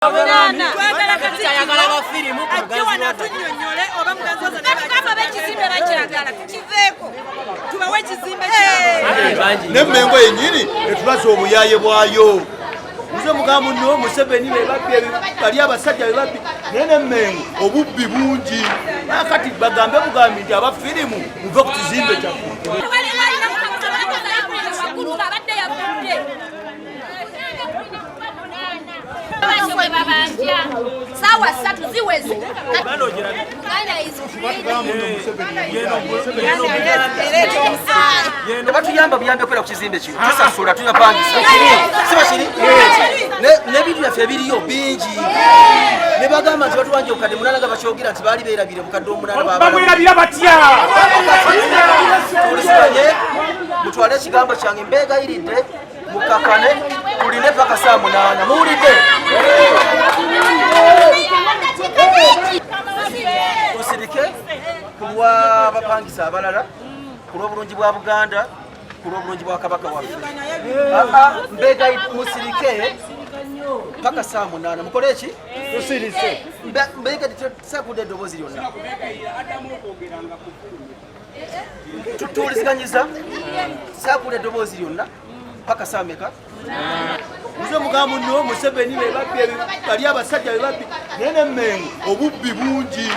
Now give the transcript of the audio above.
Twagala Katikkiro ajje wano atunnyonnyole oba Muganzi Batugamba b'ekizimbe bakyagala tukiveeko. Tubawe ekizimbe kyabwe. Ne Mmengo yennyini etulaze obuyaye bwayo. Nze mugamba muno Museveni be babbi, bali abasajja be babbi, naye ne Mmengo obubbi bungi. Kati bagambe bugambi nti aba firimu muve ku kizimbe kyaffe. Waliwo alina waggulu ng'abadde yavudde. Babanja saawa 3 ziweze. Tebatuyamba buyambi okubeera ku kizimbe kino, tusasula, tuyapangisa, siba kiri n'ebintu byaffe ebiriyo bingi. Ne bagamba nti batuwanja obukadde 8 nga bakyogera nti baali beerabire obukadde 8. Babwerabira batya? Tuwuliziganye, mutwale ekigambo kyange, mbeegayiridde, mukakane, tulinde paka saa 8. Muwulidde? Tusirike ku lw'abapangisa abalala, ku lw'obulungi bwa Buganda, ku lw'obulungi bwa Kabaka waffe. Mbeegayi, musirike paka saa 8. Mukole eki? Mbeega sakudde eddoboozi lyonna. Tuwuliziganyiza, saakula eddoboozi lyonna paka saa meka? Nze mugamba muno Museveni be babbi, bali abasajja be babbi, naye ne Mmengo obubbi bungi.